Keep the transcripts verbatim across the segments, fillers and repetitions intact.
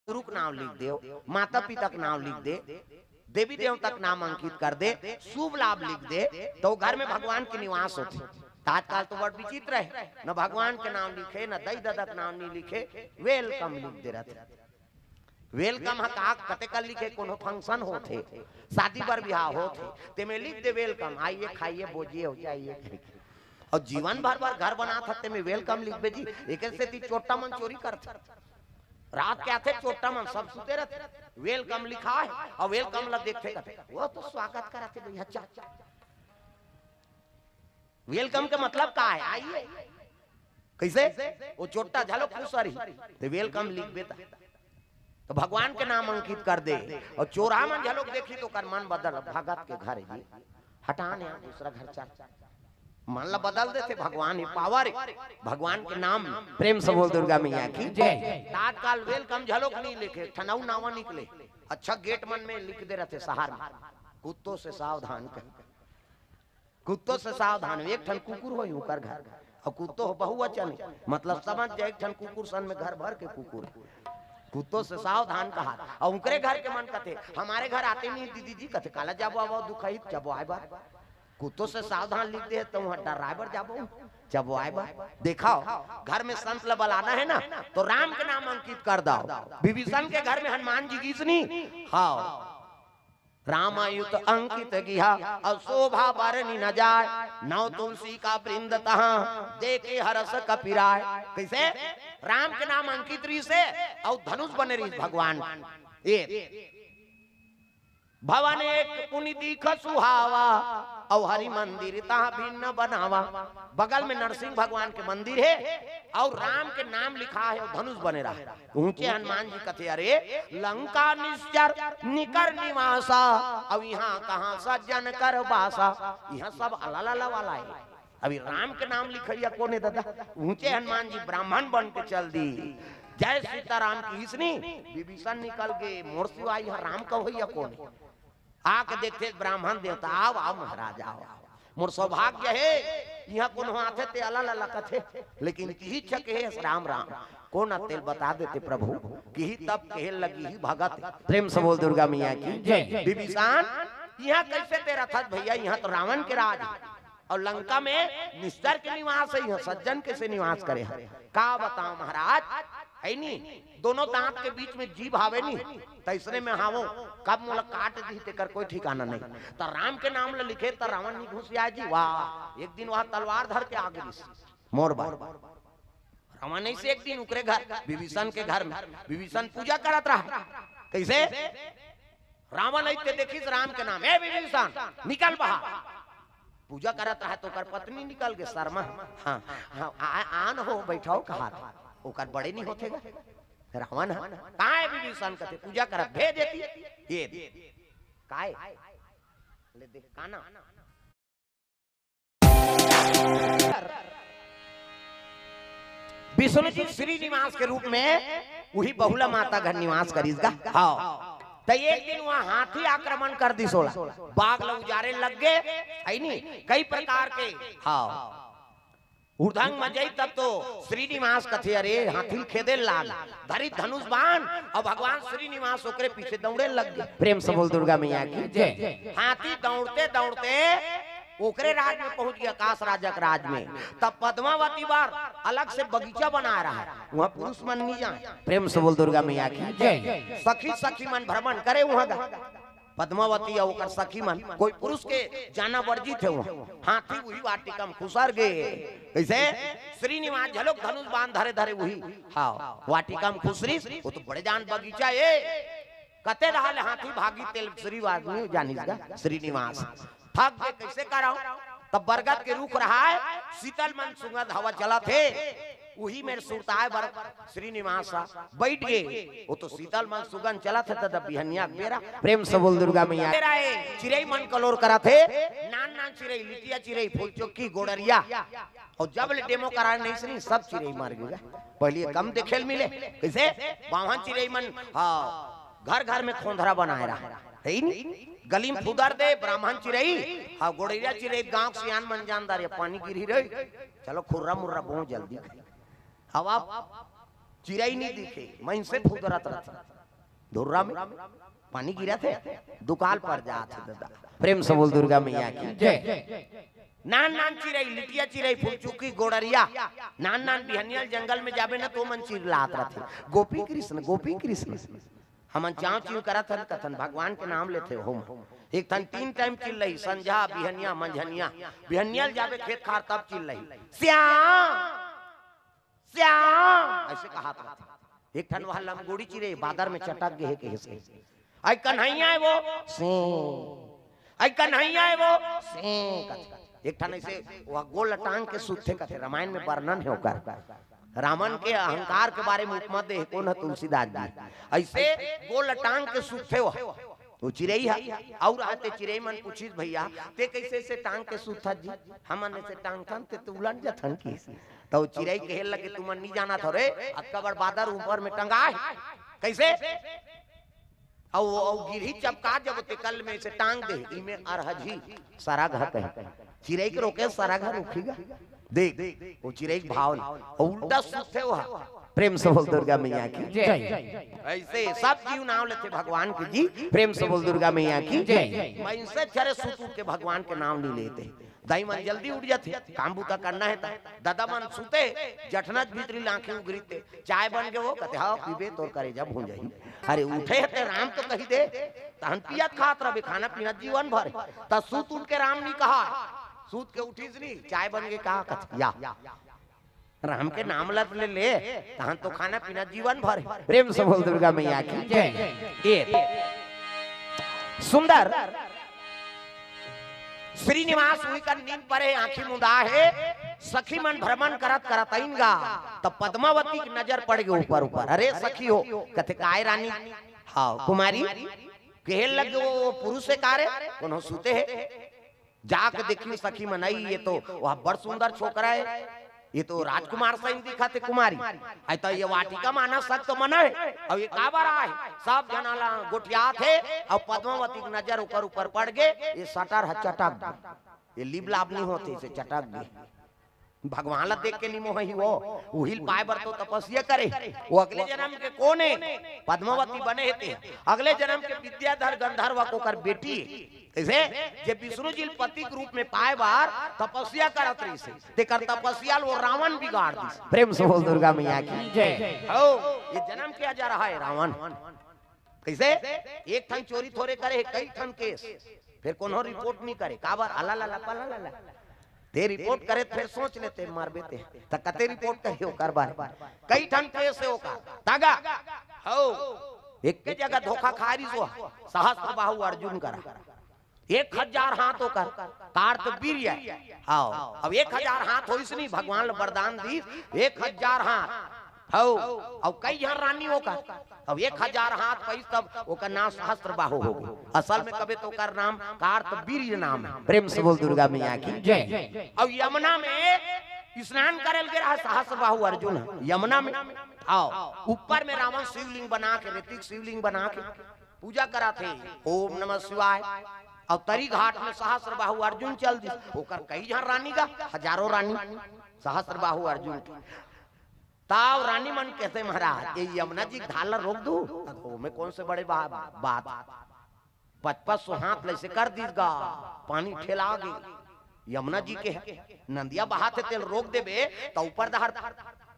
गुरु के नाम लिख दे, माता पिता के नाम लिख दे, देवी देवता के नाम अंकित कर दे, शुभ लाभ लिख दे, तो घर में भगवान के निवास होथे। त आजकल तो बड़ विचित्र हे, न भगवान के नाम लिखे, न दई ददा के नाम नहीं लिखे, वेलकम लिख दे रहिथे। वेलकम ह का कते कल लिखे, कोनो फंक्शन होथे, शादी बर बिहाव होथे, तेमे लिख दे वेलकम, आइए खाइए बोजिए हो जाइए। अउ जीवन भर बर घर बनात हस तेमे वेलकम लिखबे जी। एकर सेती चोट्टा मन चोरी करथे, रात के आथे चोट्टा मन, सब सुते रहिथे, वेलकम लिखा हे अउ वेलकम ला देखथे कथे, वो तो स्वागत करत हे भैया, चल। वेलकम के मतलब का हे? आइए। कइसे? वो चोट्टा घलो खुश रही, त वेलकम लिखबे त, त भगवान के नाम अंकित कर दे। अउ चोरहा मन घलो देखही त ओकर मन बदल, भगत के घर हे जी, हटा न, दूसरा घर चल। मन ला बदल देथे भगवान, ये पावर हे भगवान के नाम। प्रेम से बोल दुर्गा मैया की जय। त आजकल वेलकम घलो नहीं लिखे, ठन अउ नावा निकले। अच्छा, गेट मन में लिख दे रहिथे शहर में, कुत्तों से सावधान कहे। कुत्तों से सावधान, एक ठन कुकुर होही ओकर घर, अउ कुत्तो हो बहुवचन हे, मतलब समझ जा, एक ठन कुकुर सन में घर भर के कुकुर। कुत्तों से सावधान कहा, अउ ओकरे घर के मन कथे, हमारे घर आते नहीं दीदी जी, कथे, काला जाबो, आवो दुखहित, जाबो आए बर। कुत्तों से सावधान लिख दे, त उहाँ डराए बर जाबो, जाबो आए बर। देखव, घर में संत ल बलाना हे ना, त राम के नाम अंकित कर दव। विभीषण के घर में हनुमान जी गिस नी, हव। रामायुत अंकित गिहा, अउ शोभा बरनि न जाय। नव तुलसी का वृंद तहाँ, देखे हरष कपि राय। कइसे? राम के नाम अंकित रहिस हे, अउ धनुष बने रहिस भगवान। ये भवन एक पुनि दीख सुहावा, अउ हरि मंदिर तहाँ भिन्न बनावा। बगल में नरसिंह भगवान के मंदिर हे, अउ राम के नाम लिखा हे, अउ धनुष बने रहा। ऊंचे हनुमान जी कथे, अरे लंका निश्चर निकर निवासा, अउ इहाँ कहाँ सज्जन कर बासा। इहाँ सब अलग अलग वाला हे। अभी राम के नाम लिखइया कोन हे दादा? ऊंचे हनुमान जी ब्राह्मण बन के चल दी। जय सीताराम किहिस नी, विभीषण निकल गे, मोर सिवा इहाँ राम कहइया कोन हे? आके देखथे ब्राह्मण देवता, आव, आव महाराज, आव, आव। मोर सौभाग्य हे, इहाँ कोनो आथे ते अला लला कथे, लेकिन किहिच कहे राम राम। कोन तेला बता देते प्रभु, किही तब कहे लगिही भगत। प्रेम से बोल दुर्गा मैया की जय। विभीषण, इहाँ कइसे ते रथस भैया, इहाँ तो रावण के राज हे। अउ लंका में निश्चर के निवास हे, इहाँ सज्जन कइसे निवास करे हे? का बतावं महाराज, हे नी, दोनों दांत के बीच में जीभ हावे नी, तइसने में हावों, कब मोला काट दिही तेकर कोई ठिकाना नहीं। त राम के नाम ल लिखे त रावण नी घुसियाय जी, वाह, एक दिन वहाँ तलवार धर के आ गिस मोर बर। रावण अइसे एक दिन ओकरे घर, विभीषण के घर में, विभीषण पूजा करत रहा। कइसे? रावण अइसे देखिस राम के नाम, "ए विभीषण, निकल बाहर।" पूजा करत रहा त ओकर पत्नी निकल गे, शर्मा। हाँ, हाँ, आ, आन हो, बइठव कहा था। ओकर बड़े नहीं होथे गा। रावण ह, "कहाँ हे विभीषण?" कथे, "पूजा करत, भेज देती।" ये, काय? ले देख, काना। विष्णु जी श्रीनिवास के रूप में उही बहुला माता घर निवास करिस गा। हाँ। त एक दिन वहाँ हाथी आक्रमण कर दिस ओला, बाग ल उजारे लग गे, हे नी, कई प्रकार के। हाँ। उर्धंग म जई तब तो श्रीनिवास कथे, "अरे हाथी ल खेदे लाग।" धरी धनुष बाण अउ भगवान श्रीनिवास ओकरे पीछे दौड़े लग गे। प्रेम से बोल दुर्गा मैया की जय। हाथी दौड़ते दौड़ते ओकरे राज में पहुंच गे, आकाश राजा के राज में। तब पद्मावती बर अलग से बगीचा बनाय रहा, वहाँ पुरुष मन नहीं जाय। प्रेम से बोल दुर्गा मैया की जय। सखी सखी मन भ्रमण करे वहाँ गा। पद्मावती अउ ओकर सखी मन, कोई पुरुष के जाना वर्जित हे वहाँ। हाथी उही वाटिका म खुसर गे। कइसे? श्रीनिवास घलोक धनुष बाण धरे धरे उही, हाँ, वाटिका म खुसरिस। वो तो बड़े जान बगीचा हे। कते डहर ले हाथी भागी तेला श्रीवास नहीं जानिस गा, श्रीनिवास। थक गे, कइसे करव? तब बरगद के रूख रहा हे, शीतल मन सुगंध हवा चलत हे, उही मेर सुरताय बर श्रीनिवास ह बइठ गे। वो तो शीतल मन सुगंध चलत हे, त बिहनिया के बेरा। प्रेम से बोल दुर्गा मैया। बेरा हे, चिरई मन कलोर करत हे, नान नान चिरई, लिटिया चिरई, फूलचोकी, गोड़रिया। अउ जब ले डेमो कराय नहीं सुनी, सब चिरई मर गे। पहली कम देखे ल मिले, कइसे? बाम्हन चिरई मन, हाँ, घर घर में खोंधरा बनाय रहा, हे नी? गली में फुदर दे, ब्राह्मण चिरई, हाँ, गोड़रिया चिरई, गांव के सियान मन जानदार, ये पानी गिरही रही, चलो खुर्रा मुर्रा बोहूं जल्दी। अब आप चिरई नहीं दिखे, मइनसे फुदरत रथे। धुर्रा में पानी गिरत हे, दुकाल पर जात हे दादा। प्रेम से बोल दुर्गा मैया की। जय। नान नान चिरई, लिटिया चिरई, फुलचुकी, गोड़रिया, नान नान बिहनिया ल जंगल में जाबे न, तो मन चिल्लात रथे, "गोपी कृष्ण, गोपी कृष्ण।" हमन चाव चिव करत हन, कथन भगवान के नाम लेथे हो। एक ठन तीन टाइम चिल्लई, संझा, बिहनिया, मंझनिया। बिहनिया ल जाबे खेत खार, तब चिल्लई, "श्याम, श्याम," ऐसे कहत रथे। एक ठन वह लमगोड़ी चिरई बादर में चटक गे हे कहे से, "आई कन्हैया हे वो, से, आई कन्हैया हे वो, से," कथे। एक ठन ऐसे वह गोल टांग के सुतथे कथे, रामायण में वर्णन हे ओकर। रावण के अहंकार के बारे में उपमा दे हे कोन ह? तुलसीदास जी। ऐसे गोल टांग के सुतथे वह। वो चिरई ह, अउ रहते चिरई मन पूछिस, "भैया, ते कैसे ऐसे टांग के सुतथस जी? हमन ऐसे टांगथन, ते तो उलट जथन की।" तो चिरई कहे लगे, "तुमन नहीं जानत हो रे, अतका बड़ बादर ऊपर में टंगा हे।" कैसे? अउ, अउ गिरही चपका जब ते कल में से टांग दे, इमे अरहजी सरग ह कहे। चिरई के रोके सरग ह रोकी गा। देख, वो चिरई के भाव ल, अउ उल्टा सुतथे वो ह। प्रेम से बोल दुर्गा मैया की। जय। ऐसे सब जीव नाम लेथे भगवान के जी। प्रेम से बोल दुर्गा मैया की। जय। मैं इनसे चरे सुत उठ के भगवान के नाम नहीं लेते। दाई मन जल्दी उठ जाथे, काम बूता करना हे त। दादा मन सुते, जठनच भीतरी लांखे उघरिते, "चाय बन गे वो?" कथे, "हाँ, पीबे, तोर करेजा भूंजही।" अरे उठे हे ते राम तो कही दे, तहन पियत खात रहबे, खाना पीना जीवन भर। त सुत उठ के राम नहीं कहा, सुत के उठिस नहीं, "चाय बन गे का?" कथे, "या।" राम के नाम लत ले ले, तहन तो खाना पीना जीवन भर। प्रेम से बोल दुर्गा मैया की। जय। ये सुंदर श्रीनिवास उही कर नींद परे, आंखी मुंदा हे। सखी मन भ्रमण करत करत आइन गा, त पद्मावती के नजर पड़ गे ऊपर ऊपर। "अरे सखी हो," कथे, "काय रानी?" "हाँ कुमारी।" कहे लगे, "वो पुरुष हे का रे? कोनो सुते हे?" जाके देखिन सखी मन, "आई, ये तो वह बड़ सुंदर छोकरा हे, ये तो राजकुमार सही दिखत हे कुमारी। आई तो ये वाटिका माना सक तो मना हे, अउ ये काबर आए?" सब जना ला गोठियात हे, अउ पद्मावती के नजर ओकर ऊपर पड़ गे, ये शटर ह चटक गे, ये लिबलाब नहीं होते, इसे चटक गे। भगवान ला देख के नहीं मोहही वो, उहिल पाए बर तो तपस्या करे। वो अगले जन्म के कोन हे? पद्मावती बने हे ते। अगले जन्म के विद्याधर गंधर्व के ओकर बेटी हे। कइसे? जे विष्णु जी ल पति के रूप में पाए बर तपस्या करत रहिस हे, तेकर तपस्या ल वो रावण बिगाड़ दिस। प्रेम से बोल दुर्गा मैया की। जय। हो, ये जन्म के अजर हे रावण। कइसे? एक ठन चोरी थोरे करे हे, कई ठन केस। फिर कोनो रिपोर्ट नहीं करे, काबर? अला ला ला, पला ला ला। ते रिपोर्ट करे, फिर सोच लेते, मरबे ते। त कते रिपोर्ट करे ओकर बारे? कई ठन केस हे ओकर। तागा, हो, एक के जगह धोखा खा रहिस वो, सहस्त्र बाहु अर्जुन करा। एक हजार हाथ ओकर, कार्तवीर्य। हाँ, अब एक हजार हाथ होइस नहीं, भगवान ल वरदान दिस, एक हजार हाथ। हौ, अउ कई झन रानी ओकर, अब एक हजार हाथ पइस, तब ओकर नाम सहस्त्र बाहु हो गे। असल में कबे तो ओकर नाम कार्तवीर्य नाम हे। प्रेम से बोल दुर्गा मैया की। जय। अउ यमुना में स्नान करे ल गे रहा सहस्त्र बाहु अर्जुन ह, यमुना में। आओ, ऊपर में रावण शिवलिंग बना के, रेती के शिवलिंग बना के पूजा करत हे, ओम नमः शिवाय। अउ तरी घाट में सहस्त्र बाहु अर्जुन चल दिस, ओकर कई झन रानी गा, हजारों रानी सहस्त्र बाहु अर्जुन के। तब रानी मन कथे, "महाराज, ये यमुना जी के धार ला रोक दूं?" ओमे कौन से बड़े बा-, बात? पचपच सौ हाथ ले से कर दीस गा, पानी ठेला गे। यमुना जी के हे, नंदिया बहात हे, तेला रोक देबे, त ऊपर डहर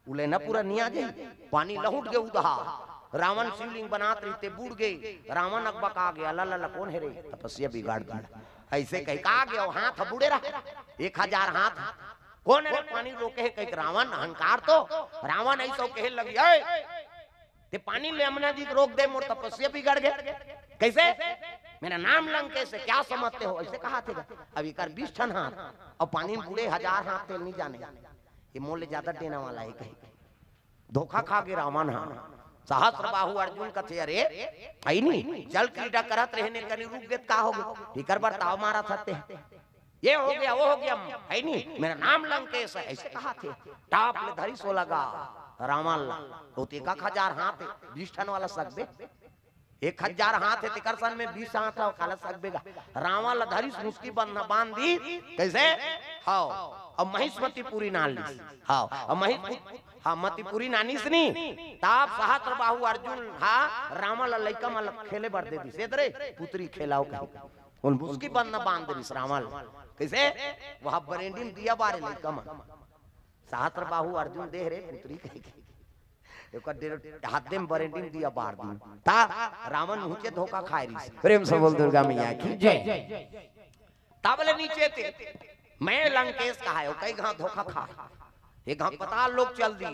उलेना पूरा निया जाई। पानी लहुट गे उदहा। रावण शिवलिंग बनात रहिते, बूड़ गे। रावण अकबका गे, "अला ला ला, कौन हे रे? तपस्या बिगाड़ दिया।" ऐसे कहि का गे, हाथ बूड़े रहा, एक हजार हाथ। कौन हे रे पानी रोके हे? कहि के रावण अहंकार तो, रावण ऐसो कहे लगी, "ए, ते पानी ले यमुना जी के रोक दे, मोर तपस्या बिगड़ गे।" कैसे? "मेरा नाम लंकेश है, क्या समझते हो?" ऐसे कहा थे। अब एकर बीस ठन हाथ, अउ पानी में बूड़े हजार हाथ, तेला नहीं जाने। ये मोर ले ज्यादा देने वाला हे कहि। धोखा खा गे रावण ह। सहस्त्र बाहु अर्जुन कथे, "अरे, है नी, जल क्रीड़ा करत रहे ने, कनी रुक गे त का हो गे? एकर बर ताव मारत हते। ये हो गया, वो हो गया, है नी, मेरा नाम लंकेश है," ऐसे कहा थे। टाप ले धरिस ओ लगा रावण ला। तो एक हजार हाथ हे, बीस ठन वाला सकबे। एक हजार हाथ हे, तेकर सन में बीस हाथ हे, काला सकबे गा। रावण ला धरिस, मुसकी बंध बांध दी। कइसे? हव। अब महिष्मति पुरी नान लिस। हव। अब महिष, हाँ, मतिपुरी नानिस नी। ताब सहस्त्र बाहु अर्जुन हा रावण ला लइका मन ला खेले बर दे दिस। ए दे रे पुत्री, खेलाव कहि। ओला मुसकी बंध बांध दिस रावण ला। कइसे? वह बरेंडी में दिया बारे लइका मन। सहस्त्र बाहु अर्जुन दे रे पुत्री कहि के। ओकर दे, हाथ दे में बरेंडी में दिया बार दिन। ता रावण मुँह के धोखा खाय रिस। प्रेम से बोल दुर्गा मैया की जय। तब ले नीचे ते, मैं लंकेश कहायो, कई घांव धोखा खाय। एक घांव पताल लोक चल दी।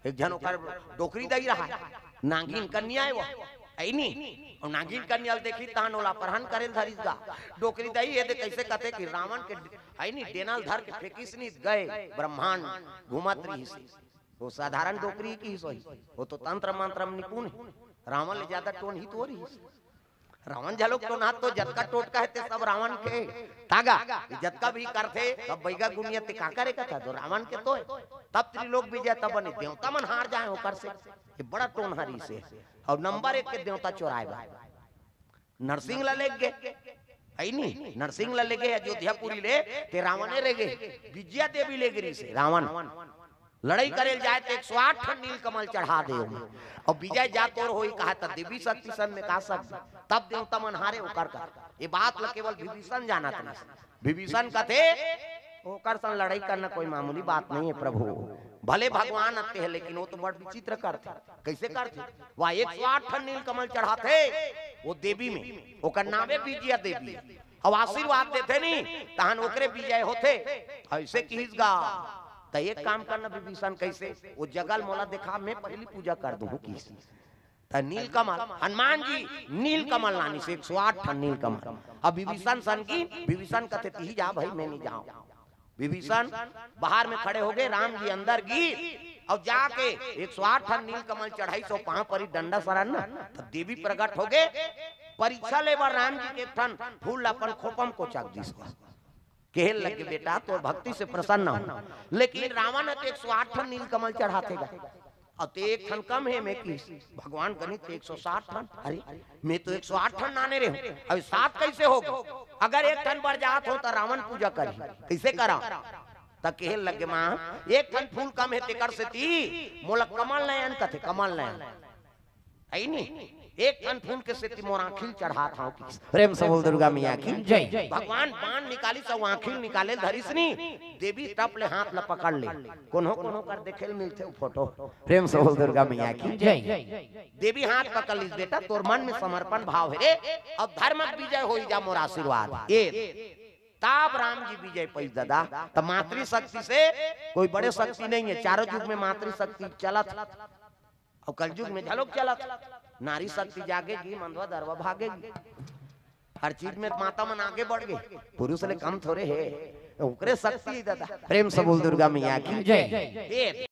एक झन ओकर डोकरी दई रहा, नागिन कन्या हे वो, अइनी। अउ नागिन कन्या ल देखिस तहन ओला अपहरण करे ल धरिस गा। डोकरी दई, ए दे कइसे कथे कि रावण के, अइनी, डेना ल धर के फेंकिस नी, गय ब्रह्मांड घूमत रिहिस। वो साधारण डोकरी किहिस होही, वो तो तंत्र मंत्र में निपुण हे। रावण ले ज्यादा टोनही तो रिहिस। रावण झलोक टोनहा तो, जतका टोटका हे ते सब रावण के। तागा, ये जतका भी करथे, सब बइगा गुनिया ते का करे कथा, तो रावण के तो हे। तब त्रिलोक विजय, तब बने देवता मन हार जाय ओकर से। ये बड़ा टोनहा रिहिसे। अउ नंबर एक के देवता चोराय बा। नरसिंह ला लेगे, अइनी, नरसिंह ला लेगे, अयोध्यापुरी ले, ते रावणे रेगे, विजया देवी लेगे रिहिसे, रावण। लड़ई करे ल जाय त एक सौ आठ ठन नीलकमल चढ़ा दे ओमे। अउ विजय जा तोर होही कहा त देवी शक्ति सन में का शक्ति। तब देवता मन हारे ओकर कर। ये बात ल केवल विभीषण जानत रहिस। विभीषण कथे, ओकर सन लड़ई करना कोई मामूली बात नहीं है प्रभु। भले भगवान अते हे, लेकिन वो तो बड़ विचित्र करथे। कइसे करथे? वह एक सौ आठ ठन नीलकमल चढ़ाथे वो देवी में, ओकर नावे विजया देवी। अउ आशीर्वाद देथे नी, तहन ओकरे विजय होथे। अइसे किहिस गा। त एक काम करना विभीषण, कइसे? वो जगह ल मोला देखा, मैं पहिली पूजा कर दूहूं किहिस। त नीलकमल, हनुमान जी नीलकमल लानिस, एक सौ आठ ठन नीलकमल। अब विभीषण सन की, विभीषण कथे, "तिही जा भाई, मैं नहीं जाऊं।" विभीषण बाहर में खड़े होगे, राम जी अंदर गिस, अउ जाके एक सौ आठ ठन नीलकमल चढ़ाइस, अउ पांव परी डंडा सरन न, तब देवी प्रगट होगे। परीक्षा ले बर राम जी के एक ठन फूल ल अपन खोपा म कोचक दिस। कहे लगे, "बेटा, तोर भक्ति से प्रसन्न हूं, लेकिन रावण ह तो एक सौ आठ ठन नीलकमल चढ़ाथे गा, अउ ते एक ठन कम हे।" मैं किहिस, भगवान कहिस ते एक सौ साठ ठन। अरे, मैं तो एक सौ आठ ठन नाने रहेंव, अउ सात कइसे होगे? अगर एक ठन बर जात हों त रावण पूजा करही, कइसे करंव? त कहे लगे, "मां, एक ठन फूल कम हे, तेकर सेती मोला कमल नयन कथे, कमल नयन।" अइनी, एक ठन फूल के सेती मोर आंखी ल चढ़ात हंव किहिस। प्रेम से बोल दुर्गा मैया की जय। भगवान बाण निकालिस अउ आंखी ल निकाले ल धरिस नी, देवी टप ले हाथ ल पकड़ ले। कोनो कोनो कर देखे ल मिलथे वो फोटो। प्रेम से बोल दुर्गा मैया की जय। देवी हाथ पकड़ लिस, "बेटा, तोर मन में समर्पण भाव हे रे, अब धर्म के विजय होई जा, मोर आशीर्वाद।" ए, तब राम जी विजय पाइस दादा। त मातृशक्ति से कोई बड़े शक्ति नहीं है, चारों युग में मातृशक्ति चलत हे। अउ कलयुग में घलोक चलत हे। नारी शक्ति जागेगी, मंदवा दरवा भागेगी। हर चीज में माता मन आगे बढ़ गे, पुरुष ले कम थोरे हे। ओकरे शक्ति हे दादा। प्रेम से बोल दुर्गा मैया की जय। ए,